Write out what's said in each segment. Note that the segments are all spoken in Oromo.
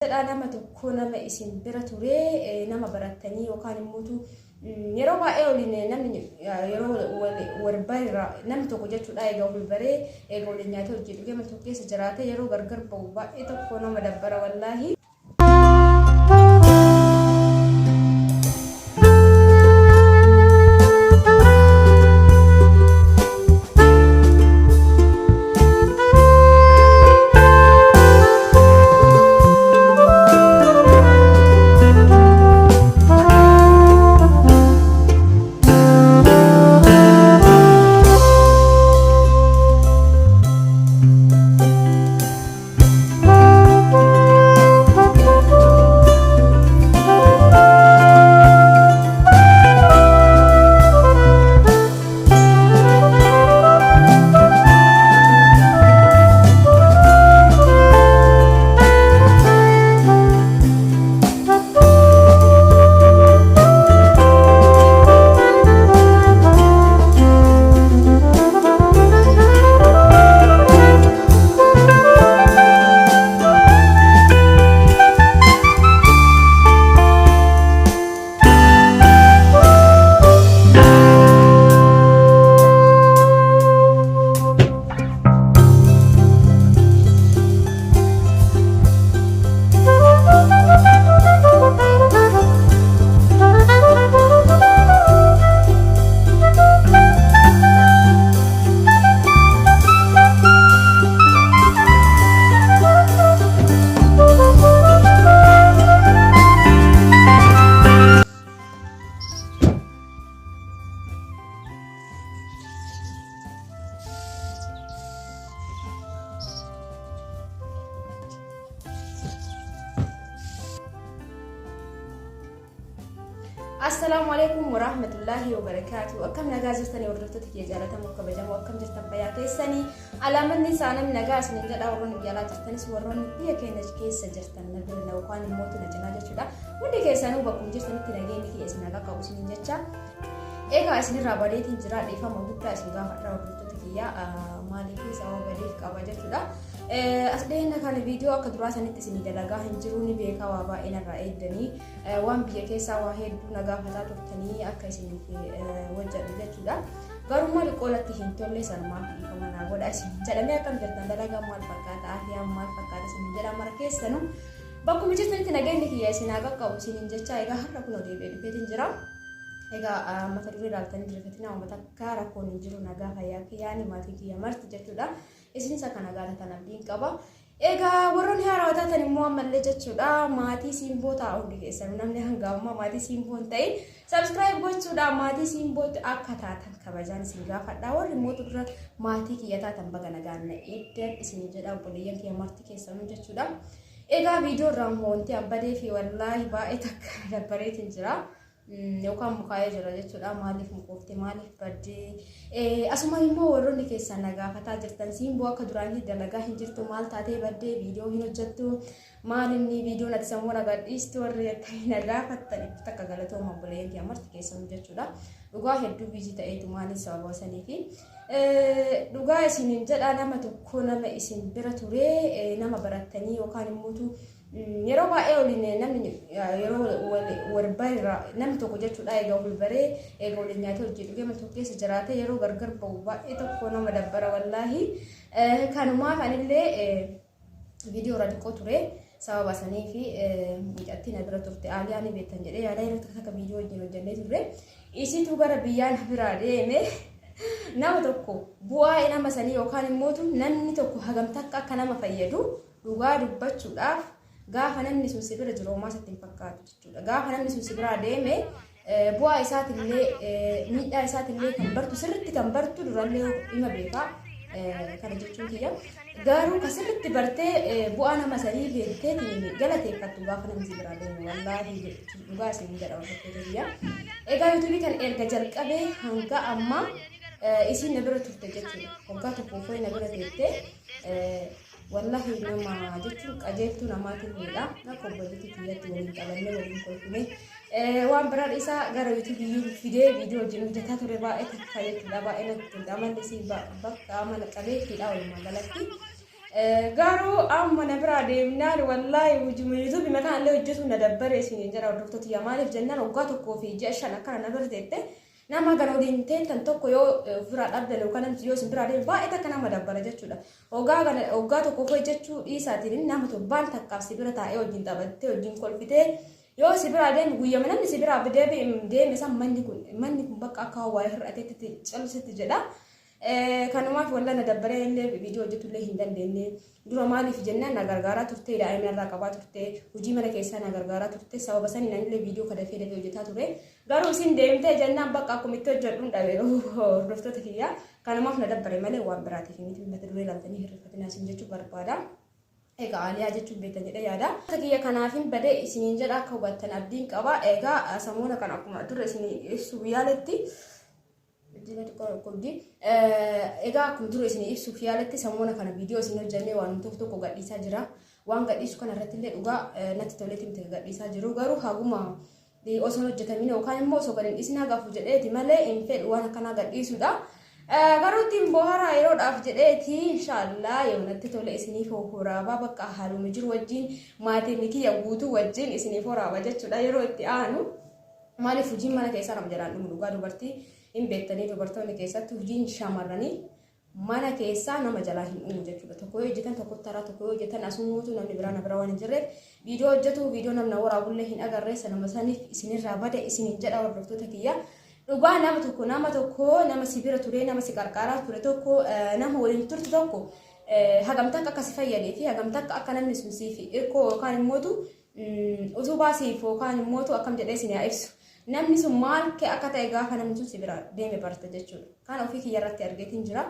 Jedhaa nama tokko nama isin bira turee nama barattanii yookaan immoo yeroo baay'ee waliin namni yeroo wal barra namni tokko jechuudha eega wal baree eega waliin nyaatee hojii dhugee mana tokko keessa jiraatee yeroo gargar ba'u baay'ee tokko nama dabbara wallaahi. Assalaamu alaikum warahmatullahi wabarakaatu. Akkam nagaa jirtanii hordoftoota kiyya jaalatamoo kabajamoo akkam jirtan fayyaa keessanii alaamanni isaa namni nagaa isiniin jedha warroonni biyya alaa jirtanis warroonni biyya keenya keessa jirtan na bira na yookaan immoo na cinaa jechuudha. Hundi keessanuu bakkuma jirtanitti nageenyi kiyya isin haa qaqqabu isiniin jecha. Egaa isinirraa badeetiin jira dhiifama guddaa isin gaafadha hordoftoota kiyya maaliif sababa badeef qaba jechuudha. As dhiyeenya kana viidiyoo akka duraa sanitti isinii dalagaa hin jiru ni beekaa waa baay'ee narraa eegdanii waan biyya keessaa waa hedduu na gaafataa turtanii akka isiniif hojjedhu jechuudha. Garuu xiqqoo natti hin tolle sanumaaf dhiifama naa godha isin jedhamee akkam jirtan dalagaa maal fakkaata afiyaan maal fakkaata isin jedha mara keessanuu bakkuma jirtanitti nageenyi kiyya isin haa qaqqabu isiniin jecha egaa har'a kunoo deebi'ee dhufeetiin jira. Egaa mata duree ilaaltanii dirfatina uummata akka rakkoon hin jiru nagaa fayyaa kiyyaani maatii kiyya marti jechuudha. Isinis akka nagaa taatan abdiin qaba. Egaa warroonni haarawaa taatan immoo ammallee jechuudha maatii siimboo ta'a hundi keessanuu namni hanga ammaa maatii siimboo hin ta'in subscribe gochuudha maatii siimbootti akka taatan kabajaan isin gaafadha warri immoo dura maatii kiyya taatan baga nagaan na eegdan isin jedha obboleeyyan kiyya marti keessanuu jechuudha. Egaa viidiyoo irraa wanti abbadee fi wallaahi baay'ee takka dabbareetiin jira. Yookaan mukaa'ee jira jechuudha. Maaliif mukoofte maaliif baddee asumaan immoo warroonni keessan na gaafataa jirtan siimboo akka duraanii dalagaa hin jirtu maal taatee baddee viidiyoo hin hojjettu maal inni viidiyoon ati sammuu na gadhiistu warri jettanii na gaafattan itti takka galatooma obboleeyyan kiyya marti keessanuu jechuudha. Dhugaa hedduu biizii ta'eetu maaliin sababa saniifi dhugaa isiniin jedhaa nama tokko nama isin bira turee nama barattanii yookaan immoo Yeroo baay'ee waliin namni yeroo wal barra namni tokko jechuudha eega wal baree eega waliin nyaatee hojii dhugee mana tokko keessa jiraatee yeroo gargar ba'u baay'ee tokko nama dabbara wallaahi. Kanumaaf anillee viidiyoo irra xiqqoo ture sababa sanii fi mucattii na bira turte aaliyaa ni beektan jedhee yaada yeroo takka takka viidiyoo wajjin hojjennee turre. Isitu gara biyyaa na biraa deeme nama tokko bu'aa nama sanii yookaan immoo namni tokko hagam takka akka nama fayyadu Dhugaa dubbachuudhaaf gaafa namni sun si bira jiru homaa sitti hin fakkaatu jechuudha. Gaafa namni sun si biraa deeme bu'aa isaatillee miidhaa isaatillee kan bartu sirritti kan bartu durallee ima beekaa kana jechuun kiyya. Garuu ka sirritti bartee bu'aa nama sanii beektee galateeffattu gaafa namni si biraa deeme wallaahi dhugaa isin jedha hordoftoota kiyya. Egaa yuutuubii kan erga jalqabee hanga ammaa isiin na bira turte jechuudha. Waggaa tokkoof na bira teettee Wallahi nama jechuun qajeeltuu namaatiin miidha. Akka obboleettii kiyyatti waliin qabannee waliin kolfine. Waan biraa dhiisaa gara YouTube iyyuu fidee viidiyoo wajjin hojjetaa ture baay'ee takka jechuudha. Baay'ee natti tolti. Amalli isii bakka amala qabeettiidha walumaa galatti. Garuu amma na biraa deemnaan wallaahi hojii yuutuubii mataan illee hojjetu na dabbare isiniin jedha hordoftoota kiyya. Maaliif jennaan waggaa 1 fi ji'a 5 akkana na bira teette nama gara waliin teettan tokko yoo ofirraa dhabdan yookaan namni yoo isin biraa deeme baay'ee takka nama dabbara jechuudha. Waggaa 1 hojjechuu dhiisaatiin nama torbaan takkaaf si bira taa'ee wajjin taphattee wajjin kolfitee yoo si biraa deeme guyyama namni si biraa deeme san manni kun bakka akka waa hir'ateetti calsitti jedha. Kanumaaf walla na dabbaree illee viidiyoo hojjetu illee hin dandeenye. Dura maaliif jennaan na gargaaraa turte, daa'ima irraa qabaa turte, hojii mana keessaa na gargaaraa turte. Sababa saniin anillee viidiyoo kana dafee dafee hojjetaa ture. Garuu isin deemtee jennaan bakka akkuma itti hojjedhuun dhabe hordoftoota kiyya. Kanumaaf na dabbare malee waan biraatiif miti mata duree ilaaltanii hirrifatinaa isin jechuu barbaada. Egaa Aliyaa jechuun beektan jedhee yaada. Kiyya kanaafin badee isiniin jedha akka hubattan abdiin qaba. Egaa samoona kana akkuma dura isinii ibsuuf yaaletti Egaa akkuma dura isin ibsuuf yaaletti samoona kana viidiyoo isin hojjannee waan tokko tokko gadhiisaa jira. Waan gadhiisu kana irratti illee dhugaa natti toleetti miti gadhiisaa jiru. Garuu haguma osoo hojjetamin yookaan immoo osoo gad hin dhiisin hagafu jedheeti malee hin fedhu waan akkanaa gadhiisudha. Garuu ittiin bohaaraa yeroodhaaf jedheeti inshaallah yoo natti tole isiniif horaabaa bakka haaluma jiru wajjin maatiin kiyya guutuu wajjin isiniif horaaba jechuudha yeroo itti aanu. Maaliif hojiin mana keessaa nama jalaan dhumu dhugaa dubartii hin beektanii dubartoonni keessatti hojiin shamarranii mana keessaa nama jalaa hin dhumu jechuudha. Tokko yoo hojjetan tokko taraa tokko yoo hojjetan asumuutu namni biraa na bira waan hin jirreef viidiyoo hojjetu viidiyoo namna waraabullee hin agarree sanuma saniif isinirraa bade isiniin jedha hordoftoota kiyya. Dhugaa nama tokko nama si bira ture nama si qarqaaraa ture tokko nama waliin turte tokko hagamta akka si fayyadee fi hagamta akka namni sun siif hirkoo yookaan immootu utubaa siif yookaan immootu akkam jedhee isin haa ibsu. Namni sun maal akka ta'e gaafa namni sun si bira deeme barta jechuudha. Kan ofii kiyya irratti argeetiin jira.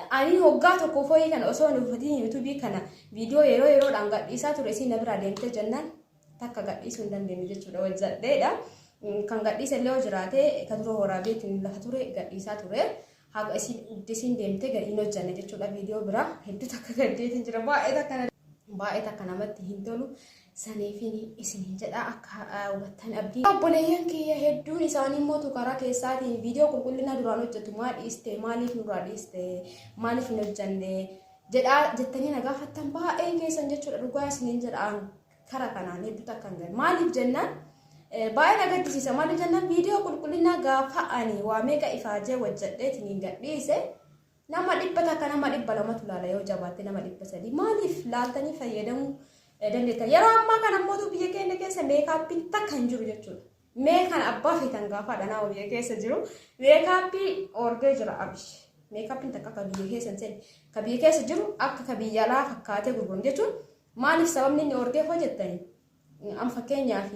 Ani waggaa 1 fooyyee kana osoo hin uffatiin yuutuubii kana viidiyoo yeroo yeroodhaan gadhiisaa ture isin na biraa deemte jennaan takka gadhiisuu hin dandeenye jechuudha. Wajjadheedha. Kan gadhiise illee yoo jiraate kan dura waraabeetiin lafa ture gadhiisaa ture. Haga isin deemte gadi hin hojjanne jechuudha viidiyoo biraa hedduu takka gaddeetiin jira baay'ee takka namatti hin tolu saniifin isiniin jedha akka hubattan abdii. Obboleeyyan kiyya hedduun isaanii immoo karaa keessaatiin viidiyoo qulqullina duraan hojjetu maa dhiiste, maaliif nurraa dhiiste, maaliif hin hojjanne jedhaa jettanii na gaafattan baay'een keessan jechuudha. Dhugaa isiniin jedha karaa kanaan hedduu takka hin galu. Maaliif jennaan baay'ee na gaddisiisa. Maaliif jennaan viidiyoo qulqullinaa gaafa ani waa meeqa ifaajee hojjedheetiin gadhiise nama 100 nama 200tu laala, yoo jabaatte nama 300. Maaliif laaltanii fayyadamuu dandeettan? Yeroo ammaa kana immoo biyya keenya keessa meekaappiin takka hin jiru jechuudha. Mee kan abbaa feetan gaafaadha nama biyya keessa jiru. Meekaappii orgee jira abish. Meekaappiin takka akka biyya keessa hin seenne. Ka biyya keessa jiru akka ka biyya alaa fakkaatee gurguramu jechuun maaliif sababni inni orgeef hojjettani? An fakkeenyaaf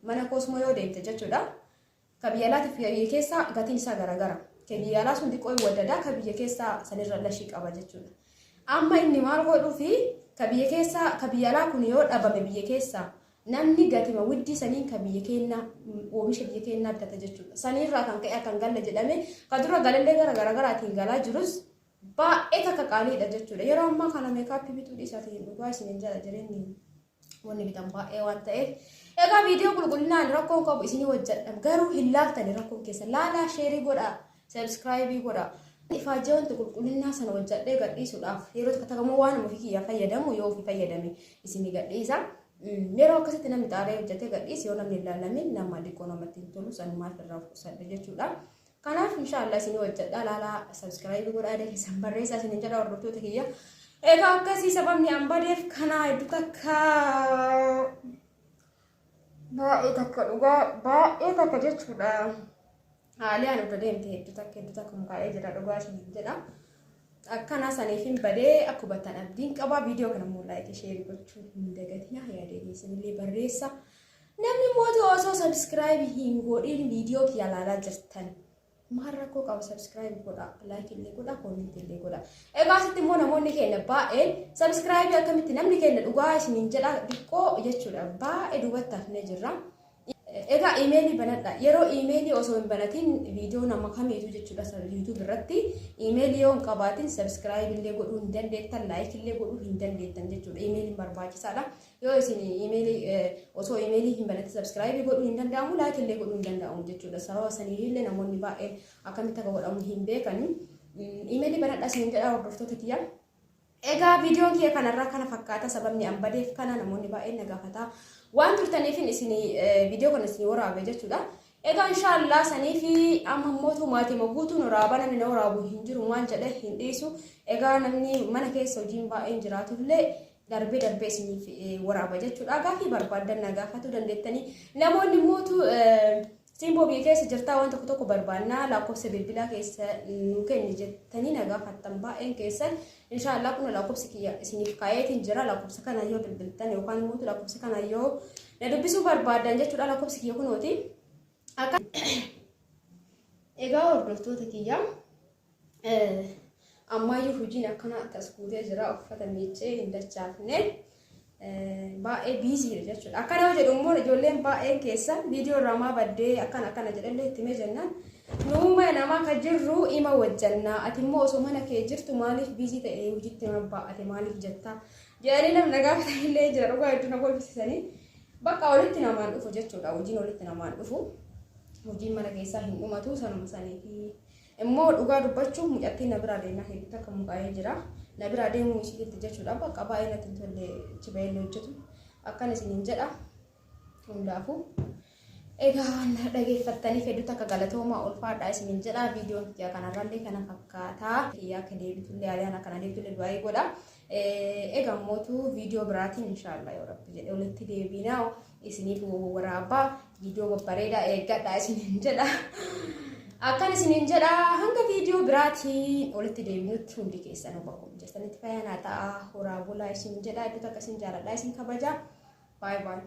mana koosmoo yoo deemte jechuudha. Ka biyya alaatiif biyya keessaa gatiin isaa garaagara. Ka biyya alaa sun xiqqoo hin waddadaa, ka biyya keessaa sanirra lashii qaba jechuudha. Amma inni maal godhuufi ka biyya keessaa ka biyya alaa kun yoo dhabame biyya keessaa namni gatima widdii saniin ka biyya keenyaa oomisha biyya keenyaa bitata jechuudha. Saniirraa kan ka'e akkan galle jedhame ka dura galallee gara garaagaraatiin galaa jirus baay'ee takka qaaliidha jechuudha. Yeroo ammaa kana meekaappii bituu dhiisaatiin dhugaa isiniin jedha jireenyi wanni bitan baay'ee waan ta'eef. Egaa viidiyoo qulqullinaan rakkoon qabu isinii hojjedha. Garuu hin laaltani rakkoon keessa. Laalaa, share godhaa, subscribe godhaa. Ifaajee wanti qulqullinnaa sana hojjedhee gadhiisuudhaaf yeroo takka takka waan ofii kiyyaa fayyadamu yoo ofii fayyadame isinii gadhiisa. Yeroo akkasitti namni xaaree hojjetee gadhiise yoo namni hin laalamin nama dhiqoo namatti hin tolu sanumaaf irraa of qusadhe jechuudha. Kanaaf inshaallah isinii hojjedha, laalaa, subscribe godhaa, keessan barreessaa isiniin jedha hordoftoota kiyya. Egaa akkasii sababni an badeef kana hedduu takka baay'ee takka dhugaa baay'ee takka jechuudha. Haalli ani irra deemte hedduu takka mukaa'ee jira dhugaa isiniin jedha. Akkana saniif hin badee akka hubattan abdiin qaba. Viidiyoo kana immoo like, share gochuu hin dagatina. Yaada keessanillee barreessa. Namni mootii osoo subscribe hin godhin viidiyoo kiyya ilaalaa jirtan. Maal rakkoo qaba? Subscribe godha, like illee godha, comment illee godha. Egaa asitti immoo namoonni keenya baay'een subscribe akkamitti namni keenya dhugaa isiniin jedha xiqqoo jechuudha baay'ee duubatti hafnee jirra. Egaa iimeelii banadha. Yeroo iimeelii osoo hin banatin viidiyoo nama kamiitu jechuudha YouTube irratti iimeelii yoo hin qabaatin subscribe illee godhuu hin dandeettan, like illee godhuu hin dandeettan jechuudha. Iimeeliin barbaachisaadha. Yoo isin iimeelii osoo iimeelii hin banatin subscribe godhuu hin danda'amu, like illee godhuu hin danda'amu jechuudha. Sababa sanii illee namoonni baay'een akkamitti akka godhamu hin beekani. Iimeelii banadha isiniin jedha hordoftoota kiyya. Egaa viidiyoon kiyya kanarraa kana fakkaata sababni an badeef kana namoonni baay'een na gaafataa waan turtaniifin isin viidiyoo kana isin waraabe jechuudha. Egaa inshaallah saniifi amma immoo maatii guutuun waraabaa namni na waraabu hin jiru waan jedhe hin dhiisu. Egaa namni mana keessa hojiin baay'een jiraatullee darbee darbee isiniif waraaba jechuudha. Gaafii barbaaddan na gaafachuu dandeettanii namoonni mootu Simboo biyya keessa jirtaa waan tokko tokko barbaannaa lakkoofsa bilbilaa keessa nu kenni jettanii na gaafattan baay'een keessan inshaallah kun lakkoofsi kiyya isiniif kaayeetiin jira lakkoofsa kana yoo bilbiltan yookaan immoo lakkoofsa kana yoo na dubbisuu barbaaddan jechuudha lakkoofsi kiyya kunooti. Akka egaa hordoftoota kiyya ammayyuu hojiin akkana tas guutee jira uffata miiccee hin dachaafne. Baay'ee biiziidha jechuudha. Akkana yoo jedhu immoo ijoolleen baay'een keessa viidiyoo irraa maa baddee akkana akkana jedhallee itti himee jennaan nuuma namaa kan jirru ima wajjannaa ati immoo osoo mana kee jirtu maaliif biizii ta'e hojiitti nama baa'ate maaliif jettaa jedhanii namni na gaafatan illee jira dhugaa hedduu na kolfisiisanii bakka walitti namaan dhufu jechuudha hojiin walitti namaan dhufu hojiin mana keessaa hin dhumatu sanuma sanii fi Immoo dhugaa dubbachuuf mucattiin na biraa deemnaan hedduu takka mukaa'ee jira. Na biraa deemuu isiitti jechuudha. Bakka baay'ee natti hin tolle achi bahee hojjetu. Akkan isiniin jedha. Hundaafuu. Egaa waan na dhageeffattaniif hedduu takka galatoomaa ulfaadhaa isiniin jedha. Viidiyoon kiyyaa kanarrallee kana fakkaataa. Kiyyaa akka deebitullee aliyaan akkana deebitullee du'aayii godha. Egaa mootu viidiyoo biraatiin inshaallah yoo rabbi jedhe walitti deebinaa isiniif waraabaa viidiyoo babbareedaa eeggadhaa isiniin jedha. Akkan isiniin jedha hanga viidiyoo biraatiin walitti deebinutti hundi keessanuu bakkuma jirtanitti fayyaa naa ta'a horaa bulaa isin jedha iddoo takka isin jaaladha isin kabaja. Baay baay.